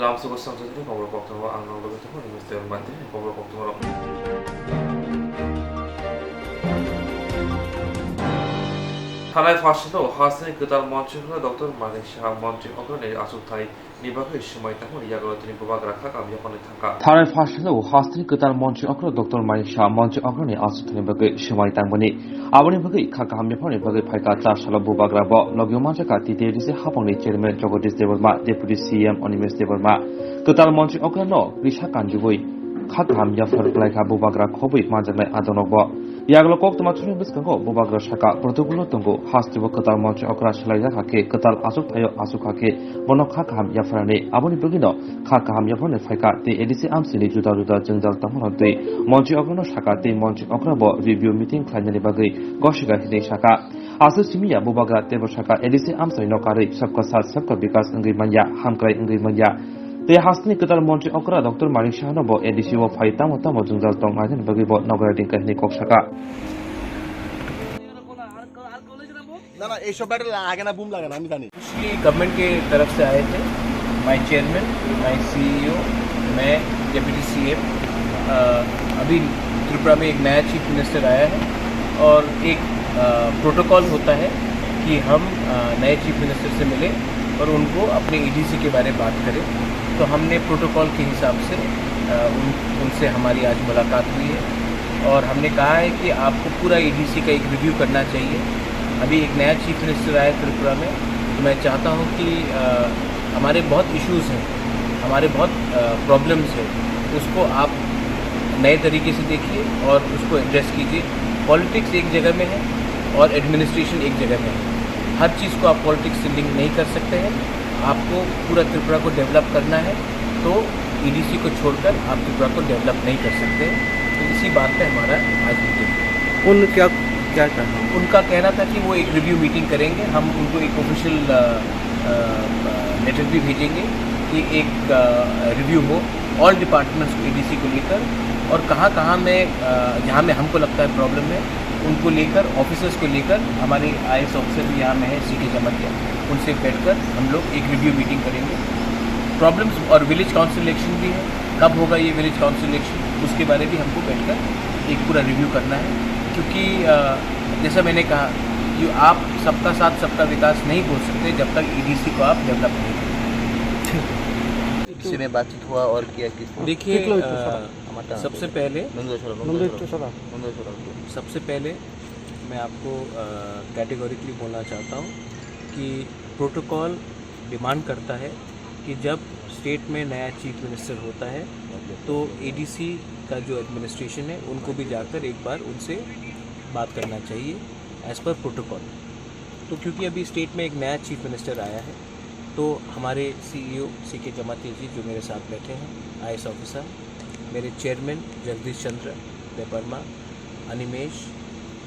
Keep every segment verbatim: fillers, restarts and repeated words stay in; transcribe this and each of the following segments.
Tamsugwi songchakni kokrok koktwma ang nang logi tongo, Nimesh Debbarma tini kokrok koktwma rok. Thanai first no hasteni kwtal montri hwnkhe Doctor Manik Saha montri okrani achukthai ni bagwi swmai tangmani yagulo tini bubagra kha kamya phone thangkha. Thanai first no hasteni kwtal montri okra Doctor Manik Saha montri okrani achukthani bagwi swmai tangmani. Aboni bagwi kha kaham yaphani bagwi phaikha char salo bubagra bo logio manjakha T T A D C hapangni chairman Jagadish Debbarma, Deputy C M Animesh Debbarma. Kwtal montri okrano risa kanjugwi kha kaham yaphar blaikha bubagra khobwi manjaknai adonok bo. Yagulo koktwma chwngni bwskango bubagra saka protocol-o tongo, hasteo kwtal montri okra swlaijak hakhe kwtal achuk thaio achuk hakhe bono kha kaham yapharani. Aboni bagwino kha kaham yapharani phaikha tei A D C amchaini juda juda jwngjal tongmano twi montri okrano saka tei montri okra bo review meeting khlainani bagwi gosika hinwi saka. Aswk simi ya bubagra teibo saka A D C amchaino karwi sabka saath sabka bikas wngwi manya, hamkrai wngwi manya. Tei hasteni kwtal montri okra Doctor Manik Sahano bo A D C o phai tamo tamo jwngjal tong nainani bagwi bo nogorai ringkha hinwi kok saka. না, না, এইসব ব্যাটারি লাগে না, বুম লাগে না, আমি জানি। Officially government के तरफ से आए थे, my chairman, my C E O, मैं, deputy C M। अ, अभी त्रिपुरा में एक नया चीफ मिनिस्टर आया है और एक, अ, प्रोटोकॉल होता है कि हम, अ, नए चीफ मिनिस्टर से मिले और उनको अपने ईडीसी के बारे में बात करें। तो हमने प्रोटोकॉल के हिसाब से, अ, उन, उनसे हमारी आज मुलाकात हुई है और हमने कहा है कि आपको पूरा ईडीसी का एक रिव्यू करना चाहिए। अभी एक नया चीफ मिनिस्टर आया है त्रिपुरा में, तो मैं चाहता हूँ कि, अ, हमारे बहुत इश्यूज़ हैं, हमारे बहुत, अ, प्रॉब्लम्स हैं, उसको आप नए तरीके से देखिए और उसको एड्रेस कीजिए। पॉलिटिक्स एक जगह में है और एडमिनिस्ट्रेशन एक जगह में है। हर चीज़ को आप पॉलिटिक्स से लिंक नहीं कर सकते हैं। आपको पूरा त्रिपुरा को डेवलप करना है, तो ईडीसी को छोड़कर आप त्रिपुरा को डेवलप नहीं कर सकते। तो इसी बात पे हमारा आज मीटिंग है। उन क्या, क्या कहना? उनका कहना था कि वो एक रिव्यू मीटिंग करेंगे, हम उनको एक ऑफिशियल, अ, अ, लेटर भी भेजेंगे कि एक, अ, रिव्यू हो ऑल डिपार्टमेंट्स को, ईडीसी को लेकर, और कहाँ-कहाँ में, अ, जहाँ में हमको लगता है प्रॉब्लम है, उनको लेकर, ऑफिसर्स को लेकर, हमारे आईएएस ऑफिसर भी यहाँ में है, सीके जमातिया, उनसे बैठकर हम लोग एक रिव्यू मीटिंग करेंगे। प्रॉब्लम्स और विलेज काउंसिल इलेक्शन भी है, कब होगा ये विलेज काउंसिल इलेक्शन, उसके बारे भी हमको बैठकर एक पूरा रिव्यू करना है, क्योंकि, अ, जैसा मैंने कहा कि आप सबका साथ सबका विकास नहीं बोल सकते जब तक ईडीसी को आप डेवलप नहीं करें। इससे में बातचीत हुआ और किया किस देखिए, अ, सबसे पहले, सबसे पहले मैं आपको, अ, कैटेगोरिकली बोलना चाहता हूँ कि प्रोटोकॉल डिमांड करता है कि जब स्टेट में नया चीफ मिनिस्टर होता है, तो ईडीसी का जो एडमिनिस्ट्रेशन है, उनको भी जाकर एक बार उनसे बात करना चाहिए एज पर प्रोटोकॉल। तो क्योंकि अभी स्टेट में एक नया चीफ मिनिस्टर आया है, तो हमारे सीईओ सीके जमातिया जी, जो मेरे साथ बैठे हैं, आईएएस ऑफिसर, मेरे चेयरमैन जगदीश चंद्र देबबर्मा, अनिमेश,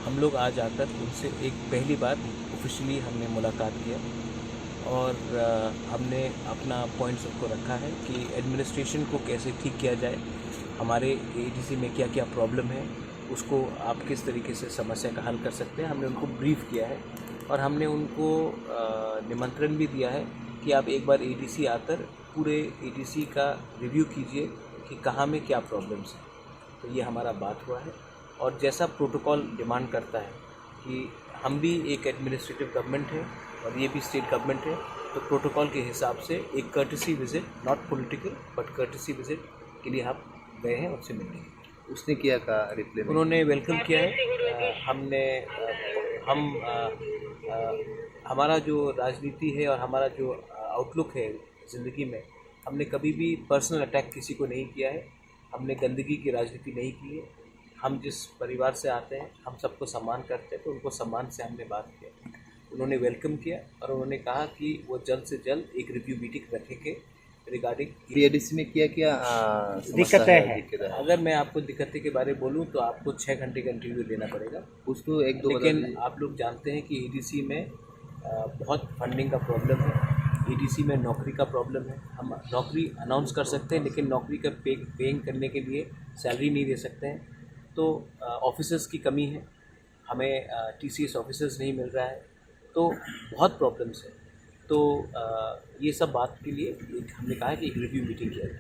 हम लोग आज आकर उनसे एक पहली बार ऑफिशियली हमने मुलाकात किया और, अ, हमने अपना पॉइंट्स उनको रखा है कि एडमिनिस्ट्रेशन को कैसे ठीक किया जाए, हमारे एडीसी में क्या-क्या प्रॉब्लम है, उसको आप किस तरीके से समस्या का हल कर सकते हैं, हमने उनको ब्रीफ किया है। और हमने उनको, अ, निमंत्रण भी दिया है कि आप एक बार एडीसी आकर पूरे एडीसी का रिव्यू कीजिए कि कहाँ में क्या प्रॉब्लम्स हैं। तो ये हमारा बात हुआ है। और जैसा प्रोटोकॉल डिमांड करता है कि हम भी एक एडमिनिस्ट्रेटिव गवर्नमेंट है और ये भी स्टेट गवर्नमेंट है, तो प्रोटोकॉल के हिसाब से एक courtesy visit, not political, but courtesy visit के लिए हम गए हैं, उनसे मिलने के लिए। उसने क्या कहा रिप्लाई में? उन्होंने वेलकम किया है। अ, हमने, अ, हम, अ, अ, हमारा जो राजनीति है और हमारा जो, अ, आउटलुक है ज़िंदगी में, हमने कभी भी पर्सनल अटैक किसी को नहीं किया है, हमने गंदगी की राजनीति नहीं की है। हम जिस परिवार से आते हैं, हम सबको सम्मान करते हैं, तो उनको सम्मान से हमने बात किया। उन्होंने वेलकम किया और उन्होंने कहा कि वो जल्द से जल्द एक रिव्यू मीटिंग रखेंगे रिगार्डिंग। एडीसी में क्या क्या, आ, समस्या दिक्कतें है, हैं। दिक्कत है? अगर मैं आपको दिक्कतें के बारे में बोलूँ तो आपको छः घंटे का इंटरव्यू लेना पड़ेगा। उसको एक दो बता लेकिन दीजिए। आप लोग जानते हैं कि एडीसी में, आ, बहुत फंडिंग का प्रॉब्लम है, एडीसी में नौकरी का प्रॉब्लम है। हम नौकरी अनाउंस कर सकते हैं, लेकिन नौकरी का पे, पेइंग करने के लिए सैलरी नहीं दे सकते हैं। तो, आ, ऑफिसर्स की कमी है, हमें, आ, टीसीएस ऑफिसर्स नहीं मिल रहा है। तो बहुत प्रॉब्लम्स है। तो अ, ये सब बात के लिए एक, हमने कहा कि एक रिव्यू मीटिंग किया जाए।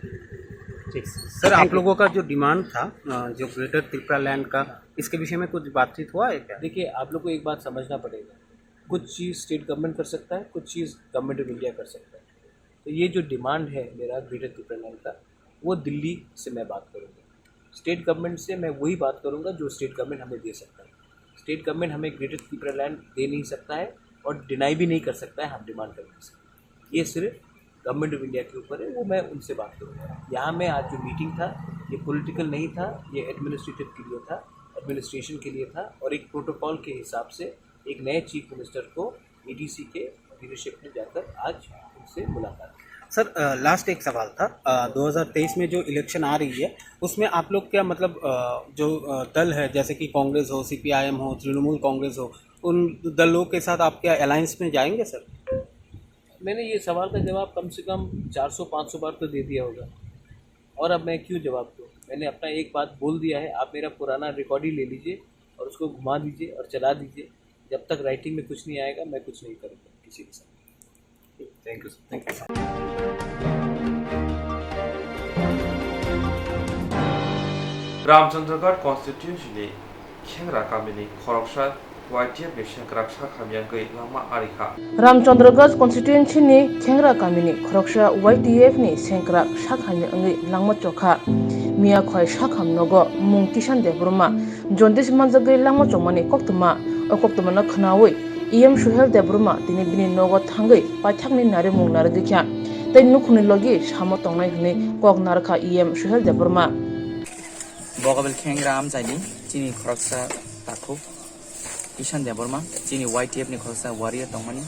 ठीक। सर, आप लोगों का जो डिमांड था, अ, जो ग्रेटर त्रिपुरा लैंड का, इसके विषय में कुछ बातचीत हुआ है क्या? देखिए, आप लोग को एक बात समझना पड़ेगा, कुछ चीज़ स्टेट गवर्नमेंट कर सकता है, कुछ चीज़ गवर्नमेंट ऑफ इंडिया कर सकता है। तो ये जो डिमांड है मेरा ग्रेटर त्रिपुरा लैंड का, वो दिल्ली से मैं बात करूँगा। स्टेट गवर्नमेंट से मैं वही बात करूँगा जो स्टेट गवर्नमेंट हमें दे सकता है। स्टेट गवर्नमेंट हमें ग्रेटर त्रिपुरा लैंड दे नहीं सकता है और डिनाई भी नहीं कर सकता है हम डिमांड करने से। ये सिर्फ गवर्नमेंट ऑफ इंडिया के ऊपर है, वो मैं उनसे बात करूँगा। यहाँ में आज जो मीटिंग था, ये पॉलिटिकल नहीं था, ये एडमिनिस्ट्रेटिव के लिए था, एडमिनिस्ट्रेशन के लिए था और एक प्रोटोकॉल के हिसाब से एक नए चीफ मिनिस्टर को ईडीसी के लीडरशिप में जाकर आज उनसे मुलाकात की। सर, अ, लास्ट एक सवाल था। अ, दो हज़ार तेईस में जो इलेक्शन आ रही है, उसमें आप लोग क्या, मतलब, अ, जो, अ, दल है, जैसे कि कांग्रेस हो, सीपीआईएम हो, तृणमूल कांग्रेस हो, उन दलों के साथ आप क्या अलायंस में जाएंगे, सर? मैंने ये सवाल का जवाब कम से कम चार सौ पाँच सौ बार तो दे दिया होगा, और अब मैं क्यों जवाब दूँ? मैंने अपना एक बात बोल दिया है। आप मेरा पुराना रिकॉर्ड ही ले लीजिए और उसको घुमा दीजिए और चला दीजिए। जब तक राइटिंग में कुछ नहीं आएगा, मैं कुछ नहीं करूँगा किसी के साथ। Thank you, sir. Thank you, sir. Ramchandragarh constituency ni Khengra kamini khoroksa Y T F ni sengkrak sak hamya wngwi langma ari kha. Ramchandragarh constituency ni Khengra kamini khoroksa Y T F ni sengkrak sak hamya wngwi langma chokha. Miya khwlai sakham nogo mung Kishan Debbarma jaundice manjagwi langma chongmani koktwma. O koktwmano khwnawi E M Suhel Debbarma tini bini nogo thangwi paithakni narimung narwgwi kha tei nukhungni logi samo tongnai hwnwi kok narwkha E M Suhel Debbarma. Bogabil Khengra amchaini chini khoroksa takhuk Kishan Debbarma, chini Y T F ni khoroksa warrior tongmani.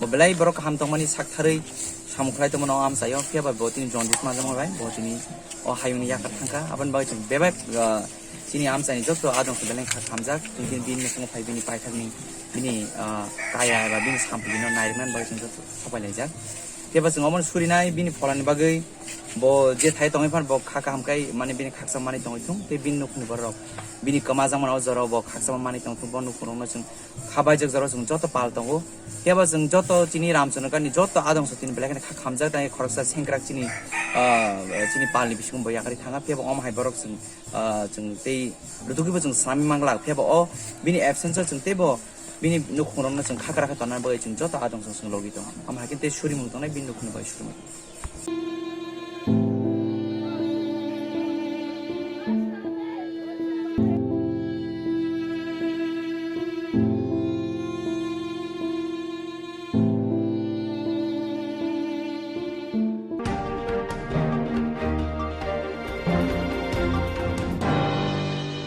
Bo belai borok kaham tongmani, saktharwi samung khlai tongmano o amchaio, phiya ba bo tini jaundice manjakma bai bo tini o hayungni yakar thangkha. Aboni bagwi chwng bebak, ah, chini amchaini joto adong se belai kha khamjak, tini bini nukhungo phai bini paithakni bini, ah, kaya eba bini sampli no nairwknani bagwi chwng joto sopai laijak. Phiya ba chwng omono surinai bini pholani bagwi. Bo je thai tongwi phano bo kha kaham khai, mane, bini khaksa manwi tongwi thung, tei bini nukhungni borok rok bini kwma jakmano o jorao bo khaksa manwi tong thung. Bo nukhungrokno chwng kha baijak jorao chwng joto pal tongo. Phiya ba chwng joto chini Ramchandragarh ni joto adong so tini belai kheno kha khamjak, tei khoroksa sengkrak chini, ah, chini palni bisingo bo yakarwi thanga. Phiya ba omo hai borok chwng, ah, chwng tei rwtugwibo chwng swnamwi manglak. Phiya ba o bini absence o chwng teibo bini nukhungrokno chwng khakra khe tonna bagwi chwng joto adong chwng chwng logi tongo. Omo hai khe tei surimung tongnai bini nukhungni bai surimung.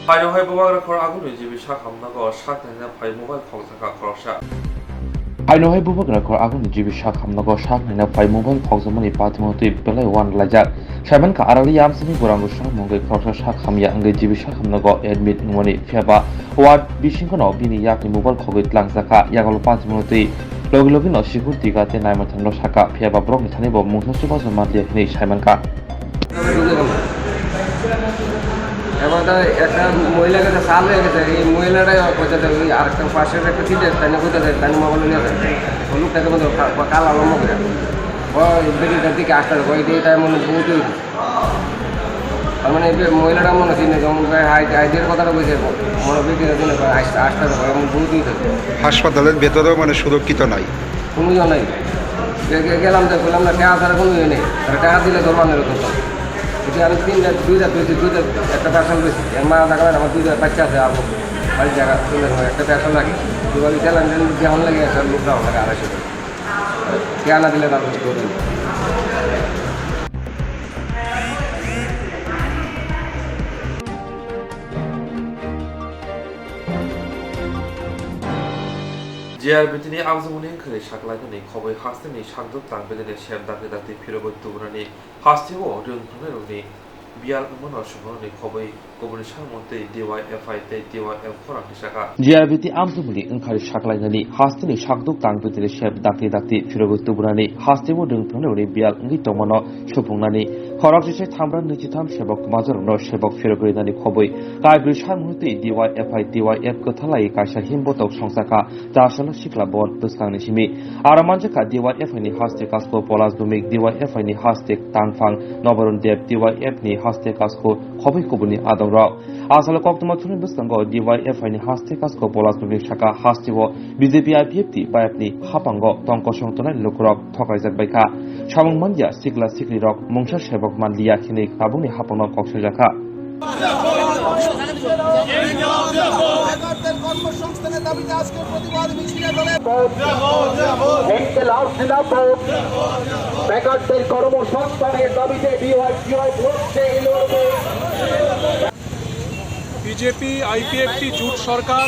Phaino hai bubagra khor aguni jibi sak hamnago sak naina phai mobile khokjakha khoroksa. Phaino hai bubagra khor aguni jibi sak hamnago sak naina phai mobile khokjakmani pathimano twi belai uan laijak. Saimankha Arauli amsini gurang gusung mungwi khoroksa sak hamya wngwi jibi sak hamnago admit wngmani, phiya ba ward bisingono bini yakni mobile khogwi tlangjakha. Yagulo pathimano twi logi logino sikhur tiga tei naimathangno sakha, phiya ba borokni thani bo mungsa chubachu manliya hwnwi saimankha. এবার তো একটা মহিলাকে তো সাল হয়ে গেছে, এই মহিলাটাই কইতেছে ওই আরেকটা পাশের একটা সিটে তাই কইতেছে তাই মোবাইল নিয়ে আছে। হলুদ থাকে মতো কালা লম্বা করে। ও বেটিটার দিকে আসতে হবে, ওই দিয়ে তাই মনে বহুত হয়েছে। তার মানে এই মহিলাটা মনে হচ্ছে না, যেমন প্রায় হাই আইডিয়ার কথাটা কইছে, মনে বেটিটার দিনে আসতে আসতে হবে, এমন বহুত হয়েছে। হাসপাতালের ভেতরেও মানে সুরক্ষিত নাই। কোনো ইয়ে নাই। গে-, গে-, গেলাম তো বললাম না, টেকা ছাড়া কোনো ইয়ে নেই। আর টেকা দিলে ধরবার নেই তো। এটা আমি তিন রাত, দুই রাত হয়েছে, দুই রাত একটা পার্সেল পেয়েছি। এর মা দেখা যায় আমার দুই রাত বাচ্চা আছে, আবু বাড়ির জায়গা, তিন রাত হয়, একটা পার্সেল লাগে। দুবার গেলাম, যেমন লাগে একটা লোকটা লাগে আড়াইশো টাকা। টেকা না দিলে তারপর ধরবে। J R B T ni amjokmani khwnwi saklainani khobwi hasteni sakduk tang bedene sem dakti dakti phirogwi tubunani hasteo rwng thangnairokni biyal wngmano subrunani khobwi Kubuni sakmung tei D Y F I tei T Y F khorang ni saka. G R B T amchumuni wngkhari saklainani hasteni sakduk tang bwtwini sep dakti dakti phirogwi tubunani hasteo dwngphrangni biyal wngwi tongmano supungnani khoroksa se thamra nwichitham sebok majorokno sebok phirogwi rinani khobwi kaibrwi sakmung tei D Y F I T Y F kwthalai kaisa himbotok songchakha. Chasalo sikla bon bwskangni simi. Aro manjakha D Y F I ni haste kasko Polas Bumik, D Y F I ni haste Tangphang Nobaron Deb, T Y F ni haste kasko Khoboi Kubuni adongrok. Asalo koktwma thumni bwskango D Y F I ni haste kasko Polas Bumik saka hasteo B J P I P F T Y F ni haphango tong kosong tongnai lukurok thokaijak baikha. Samung manya sikla siklirok mungsa sebok manliya hinwi tabukni haphangno kok saijakha. বেকারদের কর্মসংস্থানের দাবিতে আজকের প্রতিবাদ মিছিলে দলে ইনকিলাব জিন্দাবাদ। বেকারদের কর্মসংস্থানের দাবিতে ডিওয়াইএফআই লড়ছে, লড়বে। বিজেপি আইপিএফটি জোট সরকার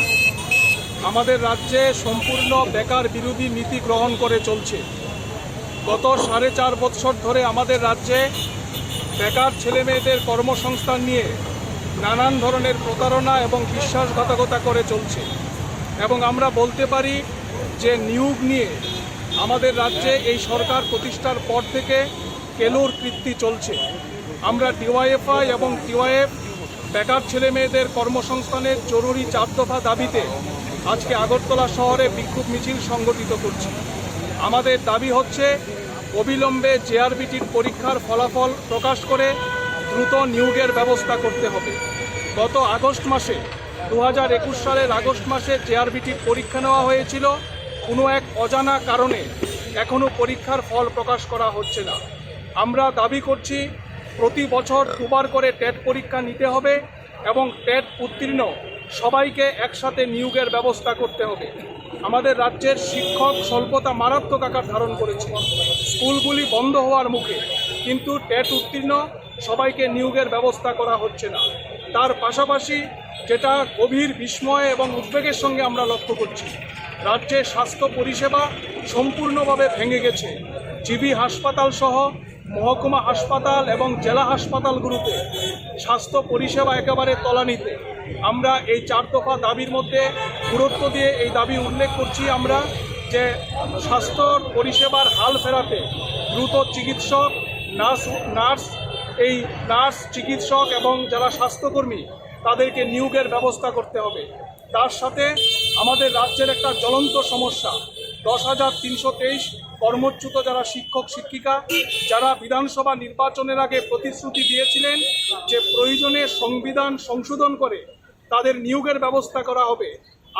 আমাদের রাজ্যে সম্পূর্ণ বেকার বিরোধী নীতি গ্রহণ করে চলছে। গত সাড়ে চার বছর ধরে আমাদের রাজ্যে বেকার ছেলেমেয়েদের কর্মসংস্থান নিয়ে নানান ধরনের প্রতারণা এবং বিশ্বাসঘাতকতা করে চলছে। এবং আমরা বলতে পারি যে নিয়োগ নিয়ে আমাদের রাজ্যে এই সরকার প্রতিষ্ঠার পর থেকে কেলোর কীর্তি চলছে। আমরা ডিওয়াইএফআই এবং টিওয়াইএফ বেকার ছেলেমেয়েদের কর্মসংস্থানের জরুরি চার দফা দাবিতে আজকে আগরতলা শহরে বিক্ষোভ মিছিল সংগঠিত করছি। আমাদের দাবি হচ্ছে অবিলম্বে জেআরবিটির পরীক্ষার ফলাফল প্রকাশ করে দ্রুত নিয়োগের ব্যবস্থা করতে হবে। গত আগস্ট মাসে, দু হাজার একুশ সালের আগস্ট মাসে জেআরবিটির পরীক্ষা নেওয়া হয়েছিল, কোনো এক অজানা কারণে এখনো পরীক্ষার ফল প্রকাশ করা হচ্ছে না। আমরা দাবি করছি প্রতি বছর দুবার করে টেট পরীক্ষা নিতে হবে এবং টেট উত্তীর্ণ সবাইকে একসাথে নিয়োগের ব্যবস্থা করতে হবে। আমাদের রাজ্যের শিক্ষক স্বল্পতা মারাত্মক আকার ধারণ করেছে। স্কুলগুলি বন্ধ হওয়ার মুখে, কিন্তু টেট উত্তীর্ণ সবাইকে নিয়োগের ব্যবস্থা করা হচ্ছে না। তার পাশাপাশি যেটা গভীর বিস্ময় এবং উদ্বেগের সঙ্গে আমরা লক্ষ্য করছি, রাজ্যের স্বাস্থ্য পরিষেবা সম্পূর্ণভাবে ভেঙে গেছে। জিবি হাসপাতাল সহ মহকুমা হাসপাতাল এবং জেলা হাসপাতালগুলোতে স্বাস্থ্য পরিষেবা একেবারে তলানিতে। আমরা এই চার দফা দাবির মধ্যে গুরুত্ব দিয়ে এই দাবি উল্লেখ করছি আমরা যে স্বাস্থ্যর পরিষেবার হাল ফেরাতে দ্রুত চিকিৎসক, নার্স, নার্স, এই নার্স, চিকিৎসক এবং যারা স্বাস্থ্যকর্মী তাদেরকে নিয়োগের ব্যবস্থা করতে হবে। তার সাথে আমাদের রাজ্যের একটা জ্বলন্ত সমস্যা, দশ হাজার তিনশো তেইশ কর্মচ্যুত যারা শিক্ষক শিক্ষিকা, যারা বিধানসভা নির্বাচনের আগে প্রতিশ্রুতি দিয়েছিলেন যে প্রয়োজনে সংবিধান সংশোধন করে তাদের নিয়োগের ব্যবস্থা করা হবে,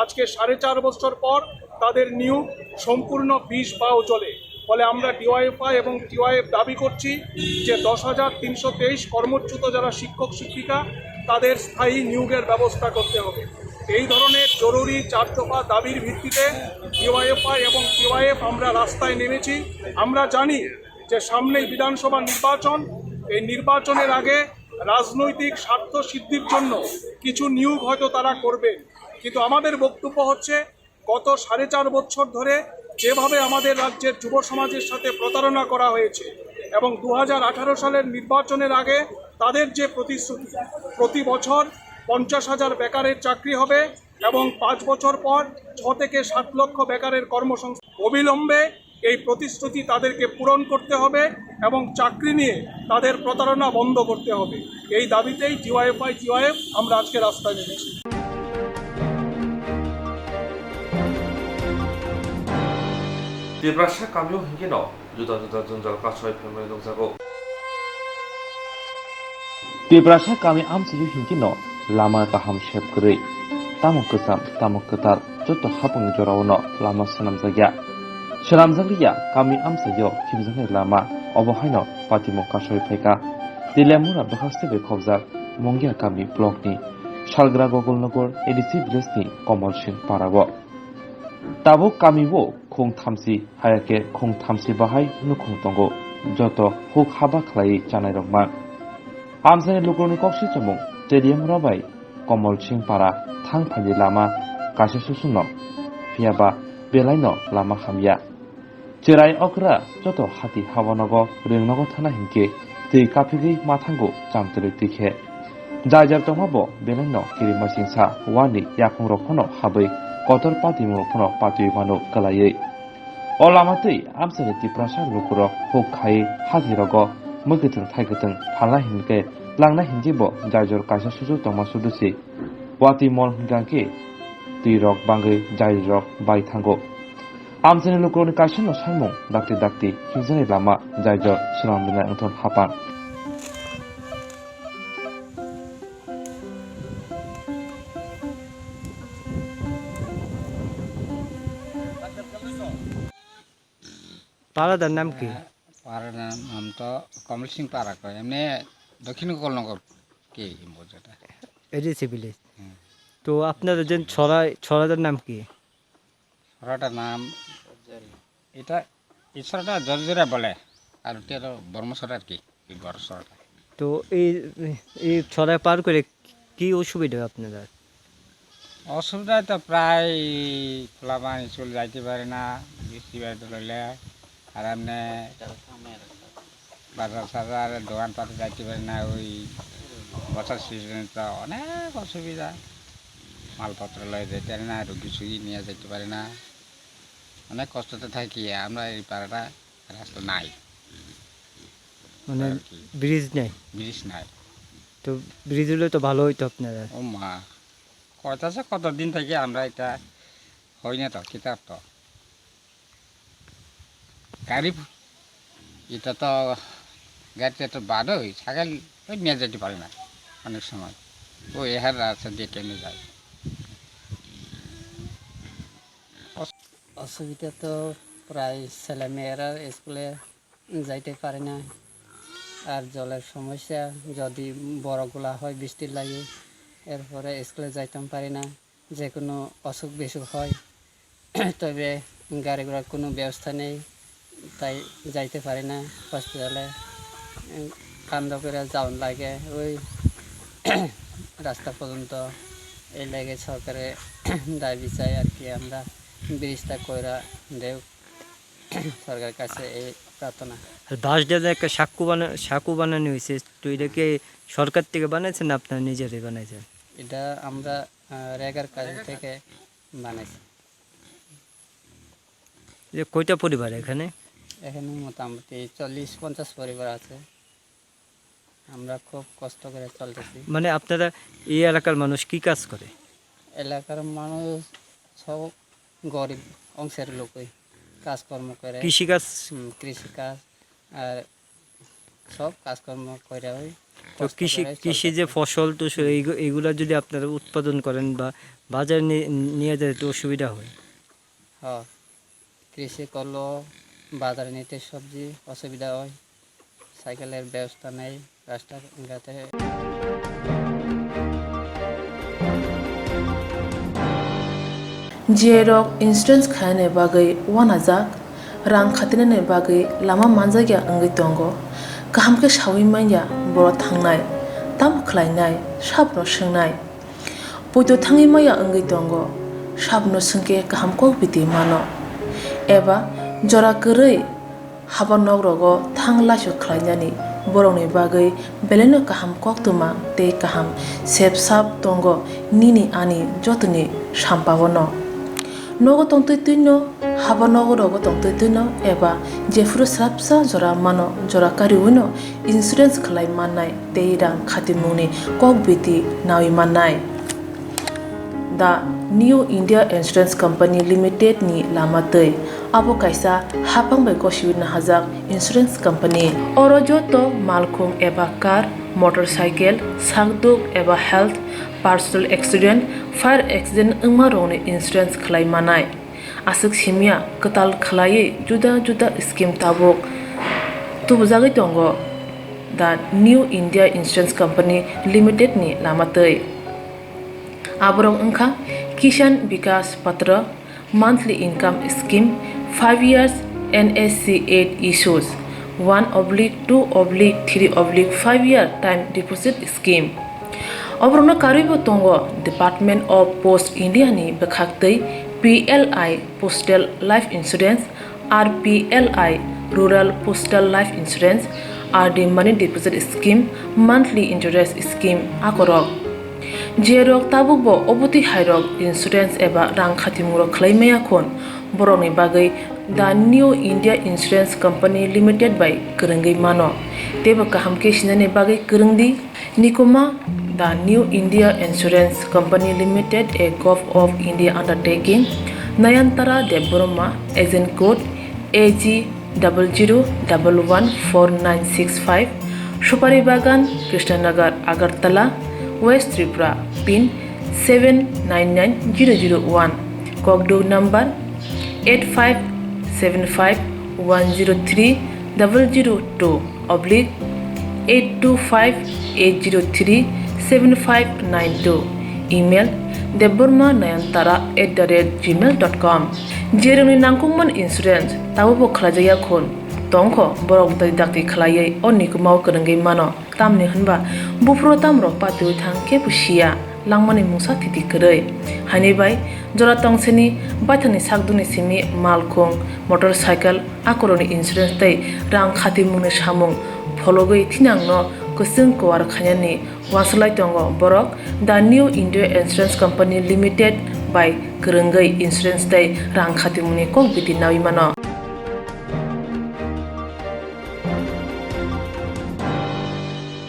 আজকে সাড়ে চার বছর পর তাদের নিয়োগ সম্পূর্ণ বিষ বাও জলে। ফলে আমরা ডিওয়াইএফআই এবং টিওয়াইএফ দাবি করছি যে দশ হাজার তিনশো তেইশ কর্মচ্যুত যারা শিক্ষক শিক্ষিকা, তাদের স্থায়ী নিয়োগের ব্যবস্থা করতে হবে। এই ধরনের জরুরি চার দফা দাবির ভিত্তিতে ডিওয়াইএফআই এবং টিওয়াইএফ আমরা রাস্তায় নেমেছি। আমরা জানি যে সামনেই বিধানসভা নির্বাচন, এই নির্বাচনের আগে রাজনৈতিক স্বার্থ সিদ্ধির জন্য কিছু নিয়োগ হয়তো তারা করবেন, কিন্তু আমাদের বক্তব্য হচ্ছে গত সাড়ে চার বছর ধরে যেভাবে আমাদের রাজ্যের যুব সমাজের সাথে প্রতারণা করা হয়েছে এবং দু হাজার আঠারো সালের নির্বাচনের আগে তাদের যে প্রতিশ্রুতি, প্রতি বছর পঞ্চাশ হাজার বেকারের চাকরি হবে এবং পাঁচ বছর পর ছ থেকে সাত লক্ষ বেকারের কর্মসংস্থান, অবিলম্বে এই প্রতিশ্রুতি তাদেরকে পূরণ করতে হবে এবং চাকরি নিয়ে তাদের প্রতারণা বন্ধ করতে হবে। এই দাবিতেই ডিওয়াইএফআই টিওয়াইএফ আমরা আজকে রাস্তায় নেমেছি। Tiprasa kamio hingkeno juda juda jwngjal kasoi phaimani nukjago. Tiprasa kami amchaio hingkeno lama kaham sep kwrwi, tamo kwcham tamo kwtal joto hapangni jorao no lama swnamjakya. Swnamjakliya kami amchaio himjaknai lama, obo haino patimung kasoi phaikha. Tilemura bwkhak se bai khobjak Mungia kami block ni Salgra Gogolnagar A D C village ni Komol Singh para o. Tabuk kami o khung thamchi, haya khe khung thamchi bahai nukhung tongo, joto huk haba khlaiwi chanairok man. Amchaini lukurokni kok sichomung Teliamura bai Komol Singh para thang phaini lama kaisa susuno, phiyaba belaino lama hamya. Cherai okra joto hati habanogo rwngnogo thana hinkhe twi kaphigwi mathango chamtwlwi twi khe. Jai jor tongma bo belai no kirima singsa, wani yakung rok phano habwi kotor patimung rok phano patwi mano kwlaiwi. O lama twi amchani Tiprasa lukurok huk khai haji rogo mwkhwtwng thaikwtwng phalna hinkhe langna hinjwi bo jai jor kaisa suju tongma sudu si. Watwi mol hwnkha khe twi rok bangwi jai rok bai thango. Amchani lukurokni kaisa no saimung dakti dakti himjaknai lama jai jor swnam rinai wngthon hapang. পাড়াটার নাম কি? পাড়ার নাম, নাম তো কমল সিং পাড়া কয়, এমনি দক্ষিণ গোকুলনগর কি বোঝাটা? ADC village. হুম। তো আপনাদের যে ছড়া, ছড়াটার নাম কি? ছড়াটার নাম, এটা, এই ছড়াটা জর্জরা বলে, আর ওটা হলো বর্মছড়া আর কি, এই বড় ছড়াটা। তো এই, এই ছড়া পার করে কি অসুবিধা হয় আপনাদের? অসুবিধা তো প্রায়, পোলাপান স্কুল যাইতে পারে না, বৃষ্টি বাদল হইলে, আর এমনি বাজার সাজার দোকানপাটে যাইতে পারে না, ওই বর্ষার সিজনে তো অনেক অসুবিধা, মালপত্র লয়ে যাইতে পারে না, রুগী সুগী নিয়ে যাইতে পারে না, অনেক কষ্টতে থাকি আমরা এই পাড়াটা, রাস্তা নাই। মানে আর কি। ব্রিজ নাই? ব্রিজ নাই। তো ব্রিজ হলে তো ভালো হইতো আপনারা। ও মা, কত আছে, কত দিন থেকে আমরা এটা হয় না তো, কিতাব তো। গাড়ি, এটা তো গাড়িতে তো বাদ হয়, সাইকেল ওই নিয়ে যেতে পারে না অনেক সময়। ও এহার রাস্তা দিয়ে ট্রেনে যায়। অস-, অসুবিধা তো প্রায় ছেলেমেয়েরা স্কুলে যাইতে পারে না। আর জলের সমস্যা, যদি বড়গুলা হয় বৃষ্টির লাগে, এরপরে স্কুলে যাইতাম পারি না। যে কোনো অসুখ বিসুখ হয়, তবে গাড়ি ঘোড়ার কোনো ব্যবস্থা নেই, তাই যাইতে পারি না হসপিটালে। উম, কান্দো করে যাওন লাগে ওই রাস্তা পর্যন্ত। এই লাগে সরকারে দাবি চাই আর কি, আমরা ব্রিজটা কইরা দেউক। সরকারের কাছে এই প্রার্থনা। আর বাঁশ দিয়ে যে একটা সাঁকো বানা-, সাঁকো বানানো হয়েছে, তো এটা কি সরকার থেকে বানাইছেন না আপনারা নিজেরাই বানাইছেন? এটা আমরা, আহ, রেগার কাছ থেকে বানাইছি। যে কয়টা পরিবার এখানে? এখানে মোটামুটি চল্লিশ পঞ্চাশ পরিবার আছে। আমরা খুব কষ্ট করে চলতেছি। মানে আপনারা এই এলাকার মানুষ কি কাজ করে? এলাকার মানুষ সব গরিব অংশের লোকই কাজকর্ম করে। কৃষিকাজ? হুম, কৃষিকাজ আর সব কাজকর্ম করে ওই তো কষ্ট কৃষি, করে কৃষি যে চলতেছে। ফসল তো সে-, হুম। এইগু-, এইগুলা যদি আপনারা উৎপাদন করেন বা বাজারে নি-, নিয়ে যায় তো অসুবিধা হয়। হ্যাঁ, কৃষি করলেও বাজারে নিতে সবজি অসুবিধা হয়, সাইকেলের ব্যবস্থা নেই, রাস্তাঘাটে। J rok insurance khainani bagwi uanajak, rang khatinani bagwi lama manjakya wngwi tongo. Kaham khe saui manya borok thangnai, tamo khlainai, sabono swngnai. Poito thangwi maya wngwi tongo, sabono swngkhe kaham kok biti mano. Eba jora kwrwi haba nok rogo thang laisok khlainani borokni bagwi belaino kaham koktwma tei kaham sep sap tongo nini ani jotoni sampao no. Nogo tongtwi twino, haba nogo rogo tongtwi twino eba jephuru swrapsa jora mano jora kariwino insurance khlai mannai tei rang khatimungni kok biti naui mannai. The New India Insurance Company Limited ni lama twi abo kaisa haphang bai gosiwi nahajak insurance company. Oro joto malkhung eba car, motorcycle, sakduk eba health, personal accident, fire accident wngma rokni insurance khlai manai. Aswk simya kwtal khwlaiwi juda juda scheme tabuk tubujagwi tongo the New India Insurance Company Limited ni lama twi. Aborok wngkha Kisan Vikas Patra, monthly income scheme, five years N S C eight issues, one oblique two oblique three oblique five year time deposit scheme. Oborokno karwibo tongo Department of Post India ni bwkhaktwi P L I Postal Life Insurance, R P L I Rural Postal Life Insurance, R D money deposit scheme, monthly interest scheme akorok. Jerok tabukbo obotwi hairok insurance eba rang khatimungrok khlai maya khon, borokni bagwi The New India Insurance Company Limited bai kwrwngwi mano. Teibo kaham khe sinani bagwi kwrwngdi. Nikuma, The New India Insurance Company Limited, a Govt of India undertaking, Nayantara Debbarma, agent code A G double zero double one four nine six five, Supari Bagan, Krishnanagar, Agartala, West Tripura, pin seven nine nine zero zero one, kokduk number eight five seven five one zero three double zero two oblique eight two five eight zero three seven five nine two, email debbarma nayantara at the rate gmail dot com. Jerokni nangkukmani insurance tabukbo khlaijakya khun tongkho, borok dakti dakti khlaiwi o nikumao kwrwngwi mano. Tamni hwnba buphuru tamrok patiwi thang khe bo siya, langmani mungsa thiti kwrwi. Haini bai jora tongseni baithangni sakduni simi malkhung, motorcycle, akorokni insurance tei rang khatimungni samung phologwi thinangno kwchwng kuar khainani uansuk lai tongo borok The New India Insurance Company Limited bai kwrwngwi insurance tei rang khatimungni kok biti naui mano.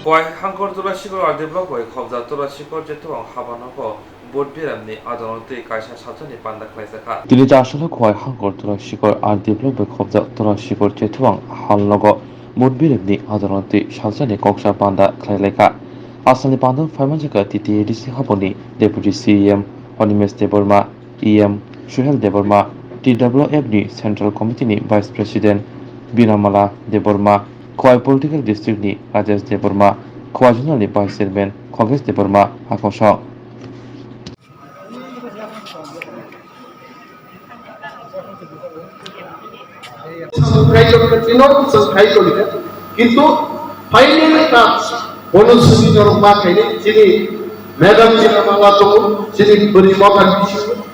Khowai Hangkor Tora Sikor R D block bai khobjak Tora Sikor Chethuang habanogo Budhbiramni adonotwi kaisa salsani panda khlaijakha. Tini chasalo Khowai Hangkor Tora Sikor R D block bai khobjak Tora Sikor Chethuang halnogo Budhbiramni adonotwi salsani koksa panda khlailaikha. Asalni panda phaimanjakha T T A D C haboni Deputy C E M Animesh Debbarma, E M Suhel Debbarma, T W F ni Central Committee ni Vice President Binamala Debbarma, Khowai Political District ni Rajesh Debbarma, Khowai Zonal ni Vice Chairman Khogesh Debbarma hakosong. Samung khai tongkha, chino samung khai tongkha. Kintu final task bono simi norok ma khaini chini madam chini mala tongo, chini bwrwi mokhan bisingo.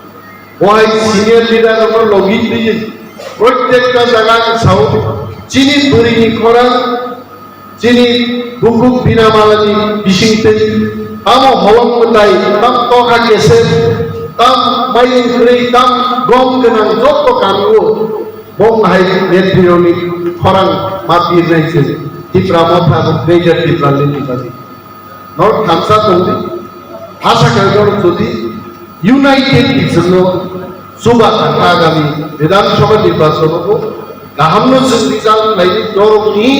Bohai senior leader rokno logi twiwi protekta jaga ang sao, chini bwrwini khorang, chini bukhuk Binamalani bisingtwi, tamo holong mwtai, tam tokha kesep, tam mailing kwrwi, tam gom gwnang jotto kamio bong hai netriyoni khorang ma pirnai se Tipra Motha, Greater Tipraland ni bagwi. Norok thansa tongdi, asa khe norok jodi united ni jwngno chuba thangkha agami Bidhan Sabha nirbachon o bo kaham no jwng result khlaini, norokni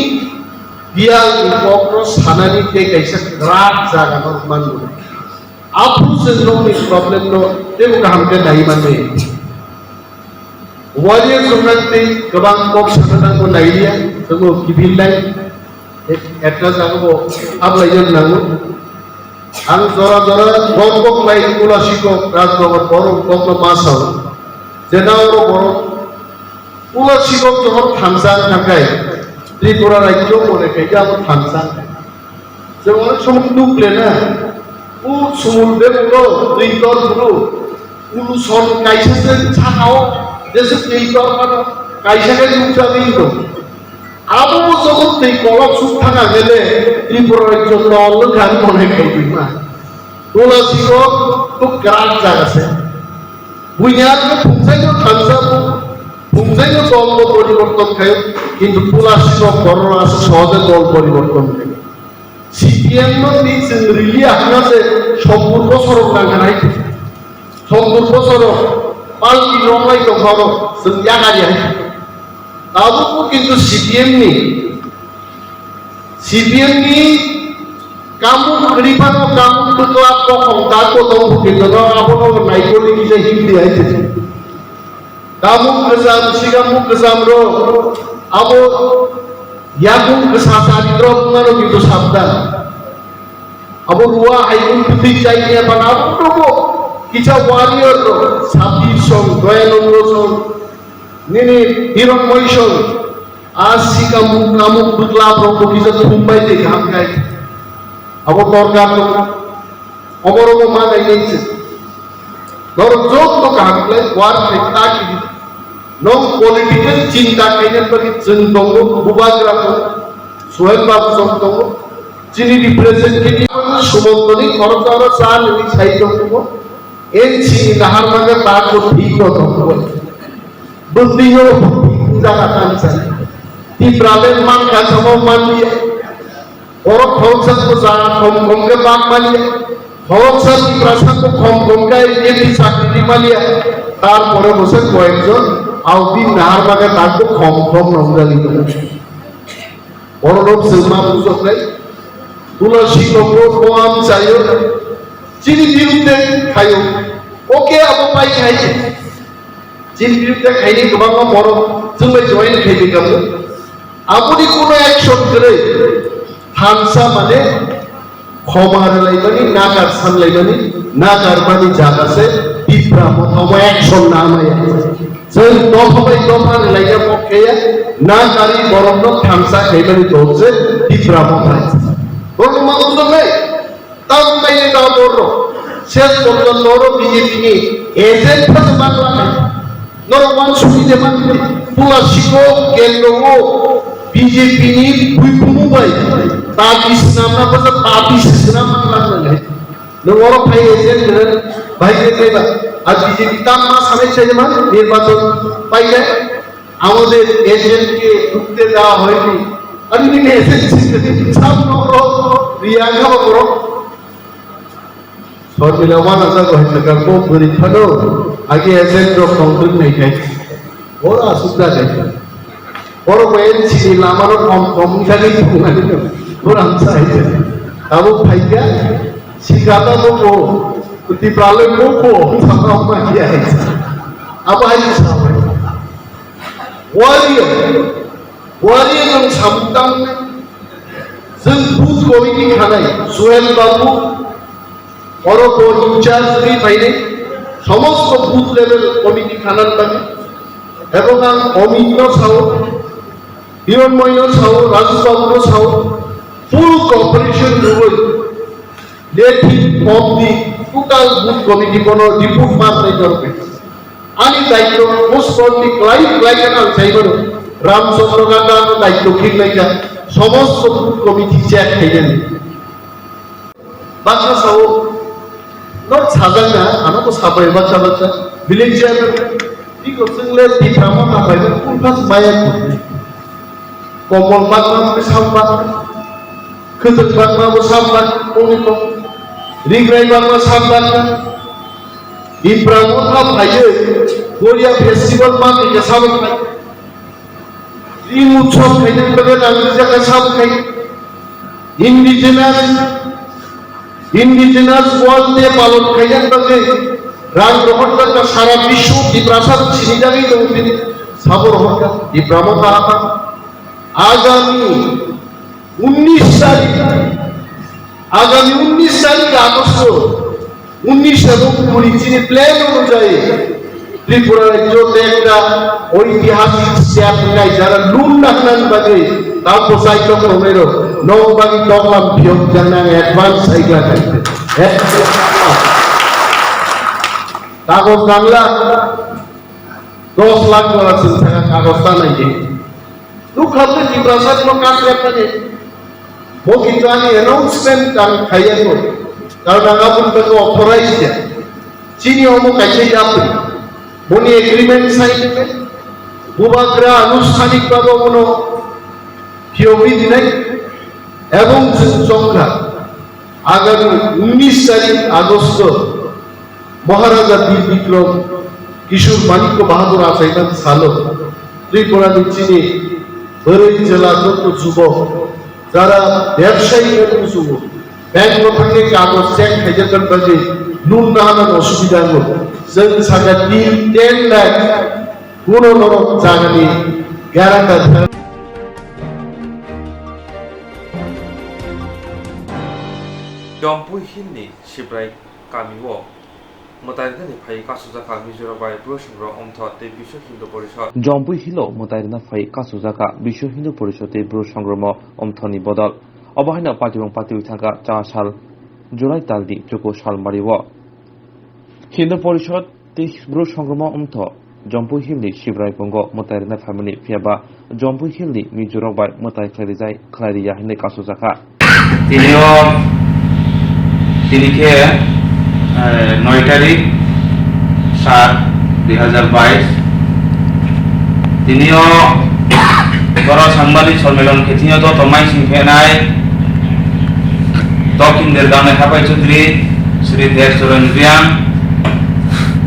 biyal ni kok no sanani tei kaisa kwrak jaga no manmani. Aphuru chwng nokni problem no teibo kaham khe nai manmaya. Warrior jwngjal tei kwbang kok sana nangbo nailiya, tamo kiphilnai, ek-, ekta jaga bo hablaiya nango. Ang jora jora kok kok lai Kula Sikok Rajnagar borok kokno ma sao. Jena oro borok Kula Sikok johor thansa wngkha khe Tripura rajyo mone khaikhe abo thansa. Jemon onek somoy nuk le na, o sumul bebukgo twi tor phuru, uluson kaisa se sakao jesa twi tor phano kaisa khe nukjagwi tong. Abo bo joto twi kolok suk thang khe le Tripura rajyo tol wngkha hinwi mone khaitwima. Tulasi o to kwrak jaga se. Buini aro phungjai no thansa bo, phungjai no dol bo poriborton khaio, kintu Tulasi no korona asa sohoje dol poriborton khaio. C P M no ni chwng rili ahna se sottur bosorok nang kha nai. Sottur bosorok palki nonglai tongkha oro chwng yakari hai. Tabukbo kintu C P M ni, C P M ni kamung kwrwi phano kamung bwkla kokhong da kothong bo kintu no abono naikoli kisa hindi hai se. Tabuk kwcham, sigamung kwcham rok, abo yakung kwsa sari rok wngmano kintu sabdan. Abo ruwa haikung kwtwi chai ya bana abo rokbo kisa warrior rok, Sabir song, Doyanando song, nini Hironmoy song, a sigamung kamung bwkla rokbo kisa thumbai tei kaham khai. Abo torkar tong. Oborok ma nainai se. Norok joto kaham khlai war khai ta kiri. Nong political chinta khaina bagwi chwng tongo, bubagra tongo. Suhel Babu song tongo, chini representative Sumontoni khoroksa oro cha nini sai tongo, N C ni nahar maga ta ko thik no tongo. Bwtwi no thik jaga tan sa. Tipra le man ka samo man liya. Oro khoroksa ko jaga khom khom ke bak man liya. Khoroksa Tiprasa ko khom khom ke N P chakri di man liya. Tarpore bo se koyekjon audi nahar maga ta ko khom khom nong jali tongo. Borok chwng ma bujoknai, Tulasi tongo, Boam chayo, chini birudde khayo, oke abo pai khai. Chini birudde khaini kwbangma borok chwng bai join khaidi kamo. Aboni kuno action kwrwi, thansa mane khoma rwlaimani, nagar sanlaimani, nagar mani jaga se Tipra Motha omo action na maya. Chwng dopha bai dopha rwlaiya kok kheya, na gari borokno thansa khaimani dol se Tipra Motha. Borok ma bujoknai, tamo kainwi ta borok. Ses porjonto oro B J P ni agent pha se bangla khai. Norok wansukni je mangni, Tulasi o kendro o B J P ni buipumu bai ta bisnamna bwsa ta bisnamna mangla khai. Nwng oro phai agent kwrwng, bahai khe kaiba. Ar B J P tam ma sanai sai ma nirbachon paikhe, আমাদের এজেন্টকে ঢুকতে দেওয়া হয়নি। Ar nini agent samno oro riya kha ba borok. Sormila wana jago hai thaka ko bwrwi phano agi agent rok tongtwng nai khai. Oro asuk da khai. Oro ko N C ni lama no kom kom wngkha ni tongmani no. Oro ang sai. Abo phaikha sikata bo ko. Kuti prale bo ko. Sama ma kiya hai. Abo hai sa. Warrior. Warrior ang samtang. Jeng booth committee khanai. Suhel Babu. Oro bo in charge ri phainai, somosto booth level committee khanan bagwi, ebong ang Omit no sao, Hironmoy no sao, Raju Babu no sao, full cooperation rwui, letting of the total booth committee bono report ma khlai torkhe. Ani daityo most probably klai klai khe ang sai mano, Ramchandra Ganda no daityo khik lai kha, somosto booth committee check khainani. Baksa sao, no sajak na, ano ko sabai baksa baksa, village chairman, tiko chwngle Tipra Motha bai, kulphas maya ko. Komol bakma bo sam bak, khwtwk bakma bo sam bak, kongni kong, rigrai bakma sam bak, Tipra Motha phaiyo, Goria festival ma khe sabak phai. Ring utsob khaina bagwi rang rijak kha sabo khai. Indigenous, Indigenous World Day palon khaina bagwi rang rohorjak kha sara biswo Tiprasa sinijagwi tongo bini sabo rohorjak Tipra Motha hapha. Agami unnish tarik, agami unnish tarik Agosto, unnish ebong kuri chini plan onujai Tripura rajyo te ekta oitihasik step hinai jara loan nahnani bagwi tamo saitok tongnai rok nok bagwi toklam phiyok jaknai ang advance saigla khai. Kagoj nangla dos lakh jora chwng thangkha kagoj ta naidi. Nukha tei Tiprasa no kasra thani. Bo kintu ani announcement ang khaiya ko. Karon ang aboni bagwi authorize ya. Chini omo kaisa yapri. Boni agreement sign khe. Bubagra anusthanik bhabe bono phiyogwi dinai. Ebong chwng chongkha. Agami unnish tarik Agosto Maharaja Bir Bikram Kishore Manikya Bahadur achaiman salo Tripura ni chini bwrwi chwla joto jubok jara bebsayi wngwi sugo, bank o thangwi kagoj check khaijakna bagwi loan nahana osubida wngo. Chwng sakha tin ten lakh kuno norok jagani guarantor. Jompui Hill ni Sibrai kamio mwtai rwnani phai kasujak kha Mizoram bai Bru Songrong Omtho tei Biswa Hindu Porishod. Jompui Hill o mwtai rwna phai kasujak kha Biswa Hindu Porishod tei Bru Songrong Omtho ni bodol. Obo haino patibong patiwi thangkha cha sal July talni chuku salmari o. Hindu Porishod tei Bru Songrong Omtho Jampui Hill ni Sibrai Kongo mwtai rwna phaimani, phiya ba Jampui Hill ni Mizo rok bai mwtai khlai rijai, khlai riya hinwi kasu jakha. Tini o, tini khe, eh, noi tarik sat dui hazar bais. Tini o borok sangbadik sommelon khe tini o joto maising phenai Dokhin Dergang ni Hapai Chaudhary Shri Dher Charan Reang,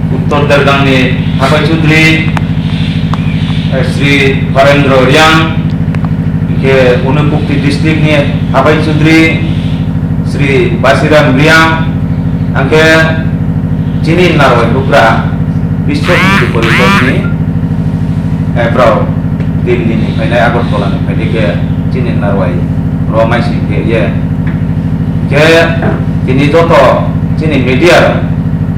Uttor Dergang ni Hapai Chaudhary, eh, Shri Barendra Reang, hingkhe Unakoti district ni Hapai Chaudhary Shri Basiram Reang, hingkhe chini narwai bugra Biswa Hindu Porishad ni, eh, borok Delhi ni phainai, Agartala ni phainai khe chini narwai ro maising khe ye. Khe tini joto chini media,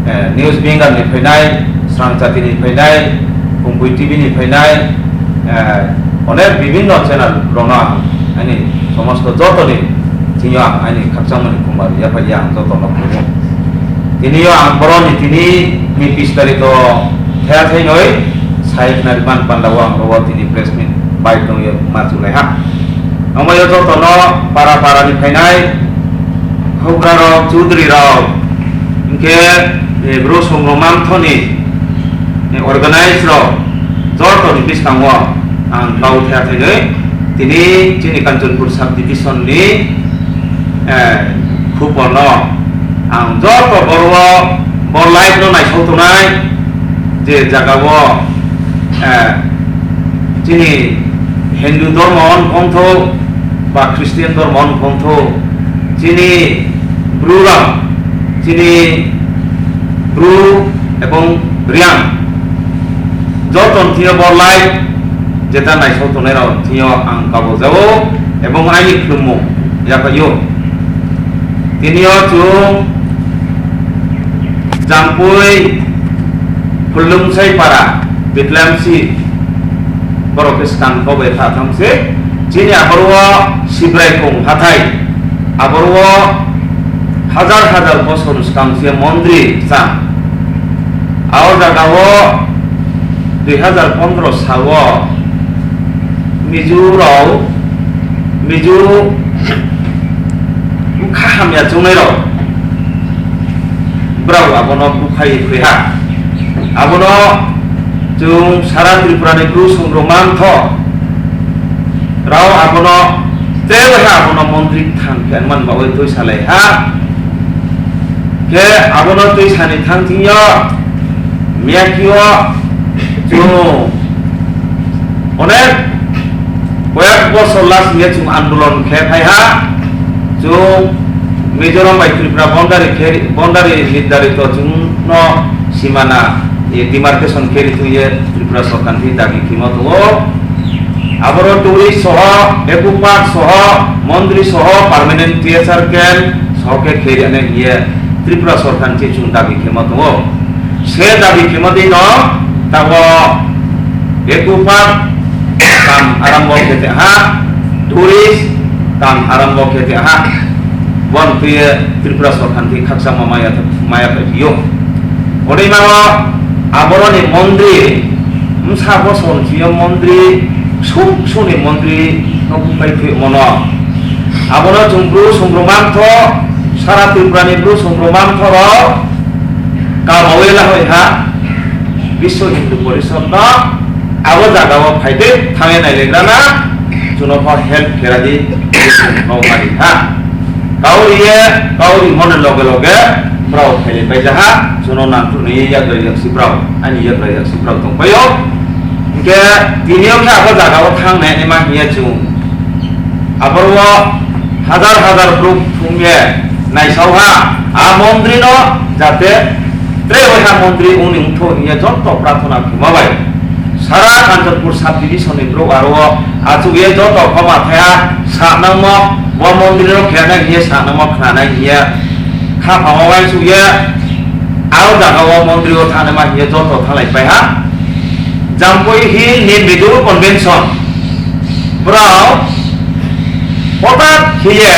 eh, news being ni phainai, Srang Jati ni phainai, Kumbui T V ni phainai, eh, onek bibinno channel rokno ang ani somosto jotoni thwio ang ani khakchangmani khumbar yaphai ang jotono khulumwi. Tini o ang boroni tini ni bis tarikh o thaya thainoi sai khwnari man panda o ang ro tini press meet bai tongwi ma chulai ha. Omo yo jotono para para ni phainai houkrarok, chudri rok, hingkhe, eh, bro Songro Mantho ni, eh, organize rok joto ni bwskango ang kau thaya thainwi tini chini Kanchanpur sub division ni, eh, khupor no ang joto borok bo live no naisok tongnai je jaga o, eh, chini Hindu dhormo wng thok ba Christian dhormo wng thok, chini Bru rok, chini Bru ebong Riang joto thio bo live jeta naisok tongnai rok thio ang kabo jao ebong aini khulumung yaphai o. Tini o chwng Jampui Phullungsai para Bitlamsi borok khe swkang kok bai kha thang se. Chini aboro o Sibrai Kong hathai, aboro o hajar hajar bosor swkang se mondri cha. Abo jaga o dui hazar pondro salo Mizo rok, Mizo bwkha hamya chongnai rok, borok abono bukhai phai ha. Abono chwng sara Tripura ni Bru Songro Mantho rok abono tei abono montri thang khe man bawi twi salai ha. Khe abono twi sani thang thing yo miyakio chwng onek koyak bosor last ye chwng andolon khe phai ha. Chwng Mizoram bai Tripura boundary khe, boundary nirdarito chwng no simana, eh, demarcation khe ri thung ye Tripura sorkar ni dabi khima tongo. Aboro tourist soho, eco park soho, mondri soho, permanent T S R camp soho khe khe ri ane hiye Tripura sorkar ni chwng dabi khima tongo. Se dabi khima dino tabo eco park kam arambo khe te ha, tourist kam arambo khe te ha. Bon tuye Tripura sorkar ni khaksa ma maya, maya pai biyo. Odei mano aboroni mondri, msa bosor ni mondri, suk suni mondri no bukai phi mono. Abono chwng Bru Songro Mantho, sara Tripura ni Bru Songro Mantho rok kabawi lahoi ha. Biswa Hindu Porishad no abo jaga o phaide thangwi nailegrana chuno pha help kheradi no mari ha. Kauri ye, kauri mone loge loge brao phaile pai jaha, chuno nangthukni yagra yaksi brao, ani yagra yaksi brao tongpaio. Hingke tini o khe abo jaga o thangnai ani ma hiya chung. Aboro hajar hajar bruk thumye naisauha a mondri no jate tre waiha mondri uni wngthu hiya jotto prarthana khema bai. Sara Kanchanpur sub division ni bruk aro achukye jotto khoma thaya sa nangmo bo mondri no khena hiya sa nangmo khna nai hiya kha phama bai chukye a jaga o mondri o thana ma hiya jotto thalai pai ha. Jampui Hill ni Mizo Convention. Borok hotat khiye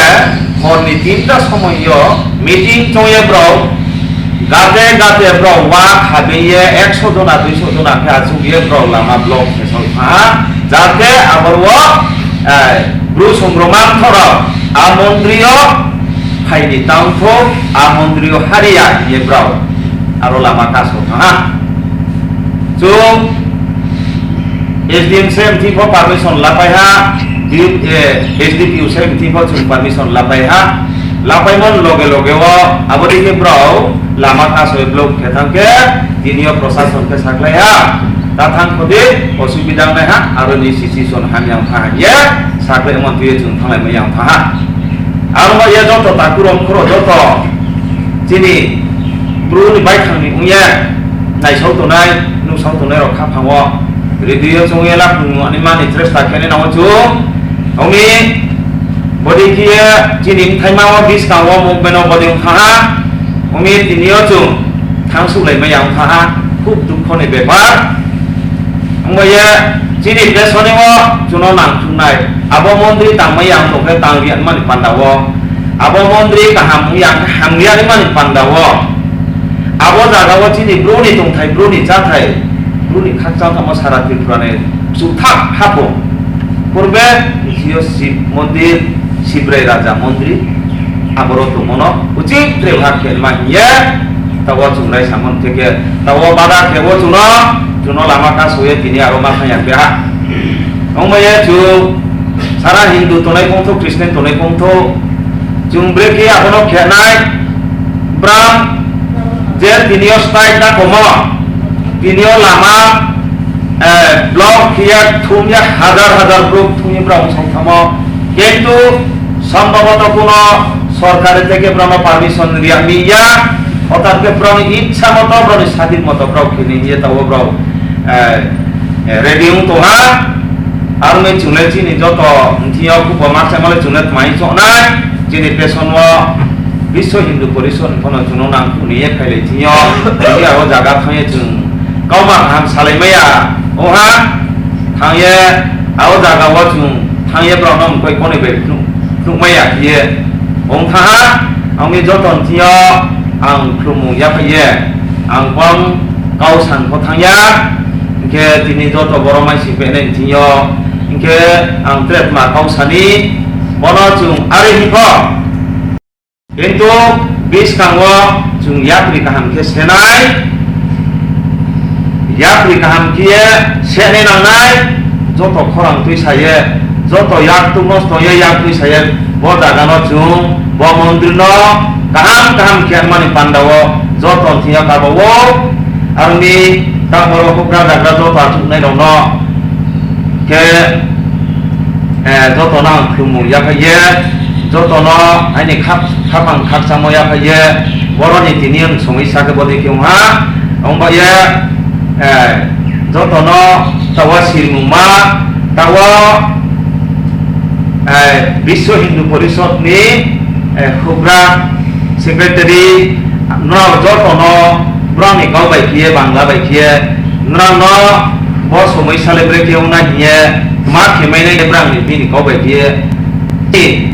horni tinta somoio meeting chongye borok Gate gate borok wa khabe ye ekso jona duiso jona khe achuk ye borok lama block khe sal kha. Jate aboro, eh, Bru songroma thoro a mondri o phaini tangtho, a mondri o hariya ye borok aro lama kaso kha. Chwng S D M se mthi pho permission lapai ha, D-, eh, S D P O se mthi pho chwng permission lapai ha. Lapai mon loge loge o abo dei khe borok lama kasoi block khe thang khe tini o prosason khe saklai ha. Ta thang khodi osubida wngnai ha, aro ni situation hamya wngkha ha ye saklai mon twi chwng thanglai maya wngkha ha. Aro ma ye joto takurok khoro joto chini Bru ni baithang ni wngya naisok tonai, nuksak tonai rok kha phango. Radio chungwi laphung ani mani chesta khe nai nango chwng. Wngwi bodi khe chini bthaima o bwskango movement o bodi wngkha ha. Wngwi tini o chwng thang suklai maya wngkha ha. Khub dukho ni bepar. Wngwi ye chini besoni o chwngno nangthuknai. Abo mondri tangmaya wng tongkhe tangri ani mani panda o. Abo mondri kaham wngya wngkhe hamya ani mani panda o. Abo jaga o chini Bru ni tongthai, Bru ni chathai, Bru ni khakchang tamo sara Tripura ni chuthak hapo. Purbe Jio Shiv Mondir, Sibrai Raja Mondri, aboro tongmano uchik tre bhag khelma hiye, tawo chunglai samon theke, tawo bada kebo chuno, chuno lama kasoye tini aro ma thangya keha. Ongmaya chu sara Hindu tonai pongtho, Christian tonai pongtho, chwng brekhe abono khenai, bram je tini o style da komo, tini o lama, eh, block khiya thumya hajar hajar group thumya bram song thamo, kintu sombhoboto kuno sorkari theke bramo permission riya miya, otar ke broni ichha moto, broni sadin moto brok khini hiye tawo brok, eh, eh, ready wng tongha. Aroni chungle chini joto mthiyo kubo maksa male chungle tmai choknai, chini peson o Biswa Hindu Porishod ni phano chwngno nang thuni ye khailai thingyo, tini abo jaga thangye chwng kauma kaham salai maya ongha, thangye abo jaga o chwng thangye borok no mukoi konwi bai phunuk, phunuk maya khiye ong thaha, ang ni joto thingyo ang khulumung yaphaiye, ang bong kau san pho thangya, hinkhe tini joto borok mai sing phainai thingyo, hinkhe ang tretma kau sani, bono chwng ari hinkho. Kintu bwskango chwng yapri kaham khe senai, yapri kaham khe senai nangnai, joto khorang twi saye, joto yak tuk nosto ye yak twi saye, bo jaga no chwng, bo mondri no kaham kaham khe mani panda o joto thwiya kabo o, aroni ta boro hukra jaga joto achuk nai rok no khe, eh, joto no ang khulumung yaphai ye, joto no aini khap-, khapang khakchangmo yaphai ye, boroni tini ang songwi sakhe bodei khe wngha, wngba ye, eh, joto no tawa sirmungma, tawa, eh, Biswa Hindu Porishod ni, eh, hukra secretary, norok joto no borok ni kok bai khiye, Bangla bai khiye, norok no bo somoi salai bre khe wngna hiye, ma khe mai nai borok ni bini kok bai khiye,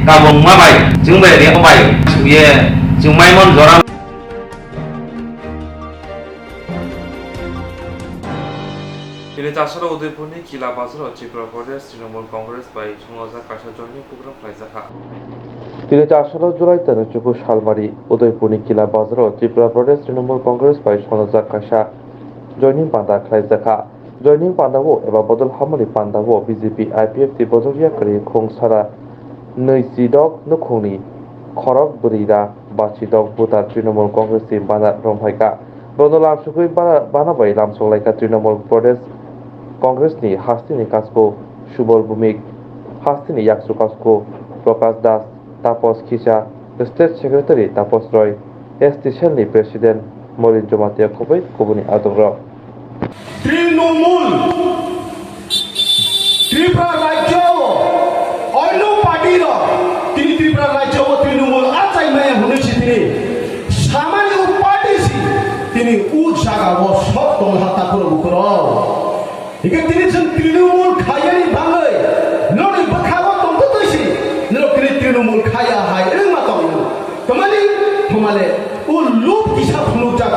kabung ma bai, chwng bai re bai, suye, chwng mai mon jora. Tini Chasara Udaipurni Kila Bazaro Tripura Pradesh Trinamool Congress bai songjak kaisa joining program khlaijakha. Tini Chasara July tarikh chuku salmari Udaipurni Kila Bazaro Tripura Pradesh Trinamool Congress bai songjak kaisa joining panda khlaijakha. Joining panda o eba bodol hamani panda o B J P I P F T bodol yakarwi khung sara nwi chidok nukhungni khorok bwrwi ra bachidok buta Trinamool Congress ni bana romhaikha. Bono lamsogwi bana, bana bai lamsok laikha Trinamool Pradesh Congress ni hasteni kasko Subal Bhumik, hasteni yaksu kasko Prakash Das, Tapos Khicha, State Secretary Tapos Roy, S T cell ni President Morin Jamatia khobwi kubuni adongrok. Trinamool Tripura rajyo o onno party rok tini Tripura rajyo o Trinamool achai maya hwnwi si tini samani o party si tini o jaga o sok tong ha takhurok bukhurok. Hingke tini chwng Trinamool khaiyani bagwi nokni bwkhago tongtwtwi si norok tini Trinamool khaiya hai wngma tong. Tamani thumale o lub kisa phunukjak.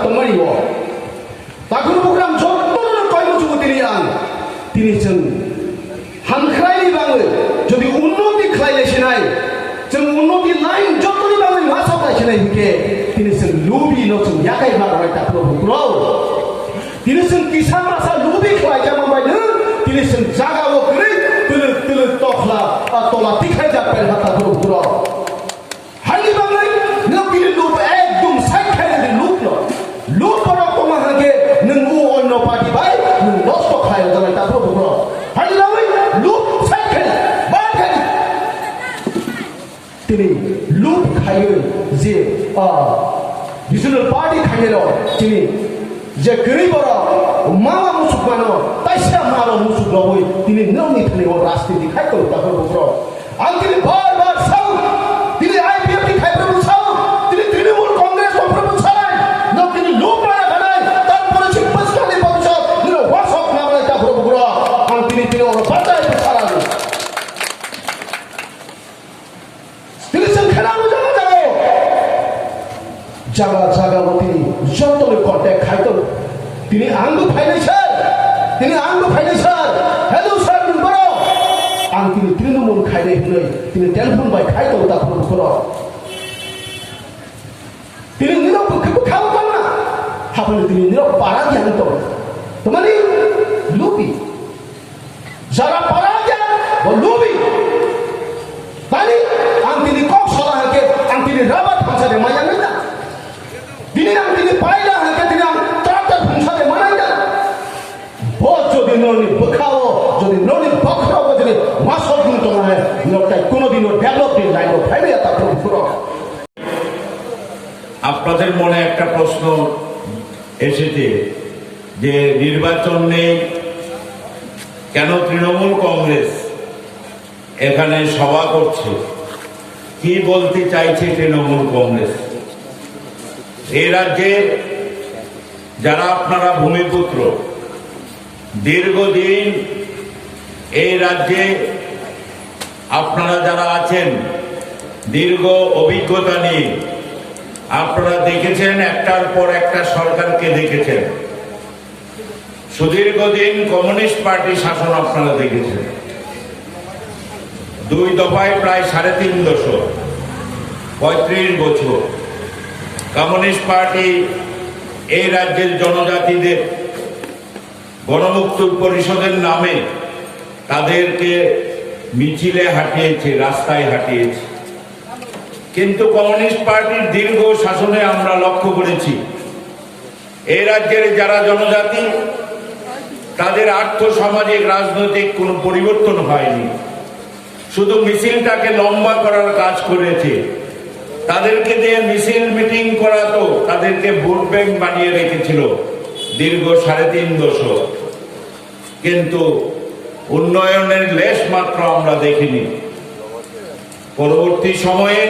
Tini chwng kisa masa lubi khlaijak manbai nwng, tini chwng jaga o kwrwi twlwk twlwk tokhla, a tola tikhaijak pen hata borok borok. Haini bagwi nwng tini lub ekdom side khainani lub no. Lub borok tongma hwnkhe nwng o onno party bai nwng nosto khlai o jalai ta borok borok. Haini bagwi lub side khainani, ban khainani. Tini lub khaiwi je, ah, regional party khainai rok tini je kwrwi borok mama musuk mano, taisa maro musuk rogwi tini nokni thani o rajniti khai tongo takhuk bukrok. Ang tini bar bar sao, tini I P F T khai phuru sao, tini Trinamool Congress tong phuru salai, nok tini lub raya khanai, tarpore se bwskangni bwsa nino wasok namalai takhuk bukrok. Ang tini tini oro bachai salai. Tini chwng khena rwjak jaga o. Jaga jaga o tini jotoni contact khai tongo. Tini ang bo phainai sir. Tini ang bo phainai sir. Hello sir, nwng boro? Ang tini Trinamool khainai hwnwi tini telephone bai khai tongo takhuk bukrok. Tini nirok bwkha bwkha o tongna. Haphano tini nirok para di ang tong. Tamani lubi. Jara para ya, bo lubi. Tani, ang tini kok sala hake, ang tini rubber phansa de maya nai na. Bini ang tini paila hake, tini ang tractor phansa de manai na. Bo jodi noni bwkhao, jodi noni bokhro, bo jodi masok dun tong hai, nok tai kuno dino develop din lai no phai ya ta pro pro. আপনাদের মনে একটা প্রশ্ন এসেছে যে নির্বাচন নেই, কেন তৃণমূল কংগ্রেস এখানে সভা করছে, কি বলতে চাইছে তৃণমূল কংগ্রেস? এই রাজ্যে যারা আপনারা ভূমিপুত্র, দীর্ঘদিন এই রাজ্যে আপনারা যারা আছেন, দীর্ঘ অভিজ্ঞতা নিয়ে আপনারা দেখেছেন, একটার পর একটা সরকারকে দেখেছেন। সুদীর্ঘদিন কমিউনিস্ট পার্টি শাসন আপনারা দেখেছেন। দুই দফায় প্রায় সাড়ে তিন দশক, পঁয়ত্রিশ বছর কমিউনিস্ট পার্টি এই রাজ্যের জনজাতিদের গণমুক্তি পরিষদের নামে তাদেরকে মিছিলে হাঁটিয়েছে, রাস্তায় হাঁটিয়েছে। কিন্তু কমিউনিস্ট পার্টির দীর্ঘ শাসনে আমরা লক্ষ্য করেছি, এই রাজ্যের যারা জনজাতি, তাদের আর্থ সামাজিক রাজনৈতিক কোনো পরিবর্তন হয়নি। শুধু মিছিলটাকে লম্বা করার কাজ করেছে। তাদেরকে দিয়ে মিছিল মিটিং করাতো, তাদেরকে ভোট ব্যাংক বানিয়ে রেখেছিল দীর্ঘ সাড়ে তিন দশক। কিন্তু উন্নয়নের লেশ মাত্র আমরা দেখিনি। পরবর্তী সময়ে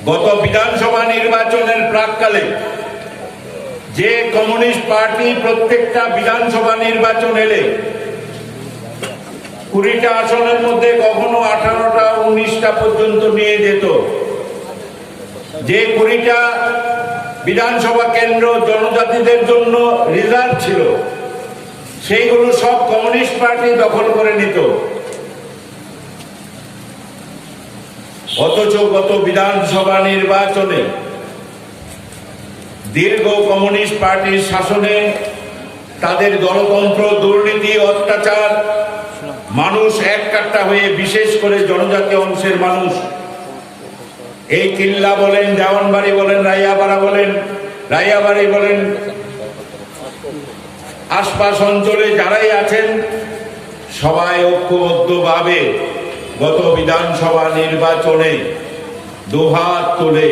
গত বিধানসভা নির্বাচনের প্রাক্কালে যে কমিউনিস্ট পার্টি প্রত্যেকটা বিধানসভা নির্বাচন এলে কুড়িটা আসনের মধ্যে কখনো আঠারোটা, উনিশটা পর্যন্ত নিয়ে যেত, যে কুড়িটা বিধানসভা কেন্দ্র জনজাতিদের জন্য রিজার্ভ ছিল, সেইগুলো সব কমিউনিস্ট পার্টি দখল করে নিত। অথচ গত বিধানসভা নির্বাচনে দীর্ঘ কমিউনিস্ট পার্টির শাসনে তাদের গণতন্ত্র, দুর্নীতি, অত্যাচার, মানুষ এক কাট্টা হয়ে, বিশেষ করে জনজাতি অংশের মানুষ, এই কিল্লা বলেন, দেওয়ানবাড়ি বলেন, রাইয়াপাড়া বলেন, রাইয়াবাড়ি বলেন, আশপাশ অঞ্চলে যারাই আছেন, সবাই ঐক্যবদ্ধভাবে গত বিধানসভা নির্বাচনে দুহাত তুলে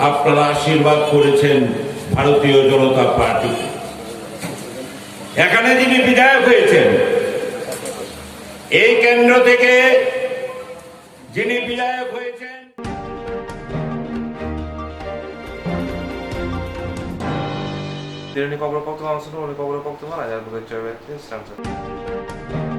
আপনারা আশীর্বাদ করেছেন ভারতীয় জনতা পার্টিকে। এখানে যিনি বিধায়ক হয়েছেন, এই কেন্দ্র থেকে যিনি বিধায়ক হয়েছেন, Dirni kokborok koktwma ang swngo, uni kokborok koktwma raida bwkha chwrai bai khe srang chwrai.